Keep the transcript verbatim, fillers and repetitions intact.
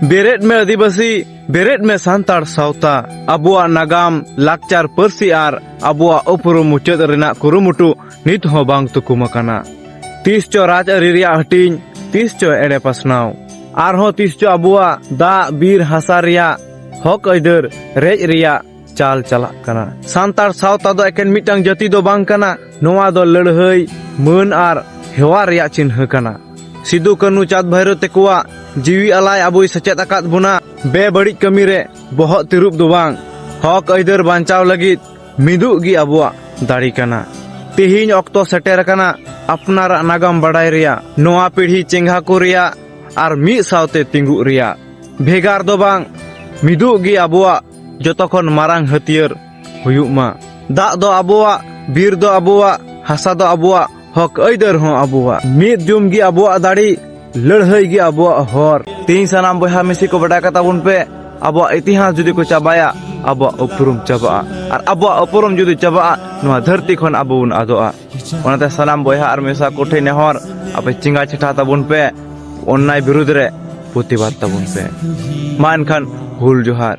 ᱵᱮᱨᱮᱫ ᱢᱮ ᱟᱹᱫᱤᱵᱟᱹᱥᱤ, ᱵᱮᱨᱮᱫ ᱢᱮ ᱥᱟᱱᱛᱟᱲ ᱥᱟᱶᱛᱟ᱾ ᱟᱵᱚᱣᱟᱜ ᱱᱟᱜᱟᱢ, ᱞᱟᱠᱪᱟᱨ, ᱯᱟᱹᱨᱥᱤ ᱟᱨ ᱟᱵᱚᱣᱟᱜ ᱩᱯᱨᱩᱢ ᱢᱩᱪᱟᱹᱫ ᱨᱮᱱᱟᱜ ᱠᱩᱨᱩᱢᱩᱴᱩ ᱱᱤᱛ ᱦᱚᱸ ᱵᱟᱝ ᱛᱩᱠᱩᱢ ᱟᱠᱟᱱᱟ᱾ ᱛᱤᱥ ᱪᱚ ᱨᱟᱡᱽᱟᱹᱨᱤ ᱨᱮᱭᱟᱜ ᱦᱟᱹᱴᱤᱧ, ᱛᱤᱥ ᱪᱚ ᱮᱲᱮ ᱯᱟᱥᱱᱟᱣ, ᱟᱨᱦᱚᱸ ᱛᱤᱥ ᱪᱚ ᱟᱵᱚᱣᱟᱜ ᱫᱟᱜ, ᱵᱤᱨ, ᱦᱟᱥᱟ ᱨᱮᱭᱟᱜ ᱦᱚᱠ ᱟᱹᱭᱫᱟᱹᱨ ᱨᱮᱡ ᱨᱮᱭᱟᱜ ᱪᱟᱞ ᱪᱟᱞᱟᱜ ᱠᱟᱱᱟ᱾ ᱥᱟᱱᱛᱟᱲ ᱥᱟᱶᱛᱟ ᱫᱚ ᱮᱠᱮᱱ ᱢᱤᱫᱴᱟᱝ ᱡᱟᱹᱛᱤ ᱫᱚ ᱵᱟᱝ ᱠᱟᱱᱟ, ᱱᱚᱣᱟ ᱫᱚ ᱞᱟᱹᱲᱦᱟᱹᱭ, ᱢᱟᱹᱱ ᱟᱨ ᱦᱮᱣᱟ ᱨᱮᱭᱟᱜ ᱪᱤᱱᱦᱟᱹ ᱠᱟᱱᱟ᱾ ᱥᱤᱫᱩ, ᱠᱟᱹᱱᱦᱩ, ᱪᱟᱸᱫᱽ, ᱵᱷᱟᱭᱨᱳ ᱛᱮᱠᱚᱣᱟᱜ ᱡᱤᱣᱤ ᱟᱞᱟᱭ ᱟᱵᱚᱭ ᱥᱮᱪᱮᱫ ᱟᱠᱟᱫ ᱵᱚᱱᱟ᱾ ᱵᱮᱵᱟᱹᱲᱤᱡ ᱠᱟᱹᱢᱤ ᱨᱮ ᱵᱚᱦᱚᱜ ᱛᱤᱨᱩᱵ ᱫᱚ ᱵᱟᱝ, ᱦᱚᱠ ᱟᱹᱭᱫᱟᱹᱨ ᱵᱟᱧᱪᱟᱣ ᱞᱟᱹᱜᱤᱫ ᱢᱤᱫᱩᱜ ᱜᱮ ᱟᱵᱚᱣᱟᱜ ᱫᱟᱲᱮ ᱠᱟᱱᱟ᱾ ᱛᱮᱦᱮᱧ ᱚᱠᱛᱚ ᱥᱮᱴᱮᱨ ᱟᱠᱟᱱᱟ ᱟᱯᱱᱟᱨᱟᱜ ᱱᱟᱜᱟᱢ ᱵᱟᱰᱟᱭ ᱨᱮᱭᱟᱜ, ᱱᱚᱣᱟ ᱯᱤᱲᱦᱤ ᱪᱮᱸᱜᱷᱟ ᱠᱚ ᱨᱮᱭᱟᱜ ᱟᱨ ᱢᱤᱫ ᱥᱟᱶᱛᱮ ᱛᱤᱸᱜᱩᱜ ᱨᱮᱭᱟᱜ᱾ ᱵᱷᱮᱜᱟᱨ ᱫᱚ ᱵᱟᱝ, ᱢᱤᱫᱩᱜ ᱜᱮ ᱟᱵᱚᱣᱟᱜ ᱡᱚᱛᱚ ᱠᱷᱚᱱ ᱢᱟᱨᱟᱝ ᱦᱟᱹᱛᱭᱟᱹᱨ ᱦᱩᱭᱩᱜ ᱢᱟ᱾ ᱫᱟᱜ ᱫᱚ ᱟᱵᱚᱣᱟᱜ, ᱵᱤᱨ ᱫᱚ ᱟᱵᱚᱣᱟᱜ, ᱦᱟᱥᱟ ᱫᱚ ᱟᱵᱚᱣᱟᱜ, ᱦᱚᱠ ᱟᱹᱭᱫᱟᱹᱨ ᱦᱚᱸ ᱟᱵᱚᱣᱟᱜ᱾ ᱢᱤᱫ ᱡᱩᱢ ᱜᱮ ᱟᱵᱚᱣᱟᱜ ᱫᱟᱲᱮ, ᱞᱟᱹᱲᱦᱟᱹᱭ ᱜᱮ ᱟᱵᱚᱣᱟᱜ ᱦᱚᱨ᱾ ᱛᱮᱦᱮᱧ ᱥᱟᱱᱟᱢ ᱵᱚᱭᱦᱟ ᱢᱤᱥᱤ ᱠᱚ ᱵᱟᱰᱟᱭ ᱠᱟᱛᱟ ᱵᱚᱱ ᱯᱮ, ᱟᱵᱚᱣᱟᱜ ᱤᱛᱤᱦᱟᱥ ᱡᱩᱫᱤ ᱠᱚ ᱪᱟᱵᱟᱭᱟ, ᱟᱵᱚᱣᱟᱜ ᱩᱯᱨᱩᱢ ᱪᱟᱵᱟᱜᱼᱟ, ᱟᱨ ᱟᱵᱚᱣᱟᱜ ᱩᱯᱨᱩᱢ ᱡᱩᱫᱤ ᱪᱟᱵᱟᱜᱼᱟ, ᱱᱚᱣᱟ ᱫᱷᱟᱹᱨᱛᱤ ᱠᱷᱚᱱ ᱟᱵᱚ ᱵᱚᱱ ᱟᱫᱚᱜᱼᱟ᱾ ᱚᱱᱟᱛᱮ ᱥᱟᱱᱟᱢ ᱵᱚᱭᱦᱟ ᱟᱨ ᱢᱤᱥᱟ ᱠᱚᱴᱷᱮᱱ ᱱᱮᱦᱚᱨ, ᱟᱯᱮ ᱪᱮᱸᱜᱷᱟ ᱪᱮᱴᱷᱟ ᱛᱟᱵᱚᱱ ᱯᱮ, ᱚᱱᱱᱟᱭ ᱵᱤᱨᱩᱫᱽ ᱨᱮ ᱯᱨᱚᱛᱤᱵᱟᱫ ᱛᱟᱵᱚᱱ ᱯᱮ᱾ ᱢᱟ ᱮᱱᱠᱷᱟᱱ ᱦᱩᱞ ᱡᱚᱦᱟᱨ᱾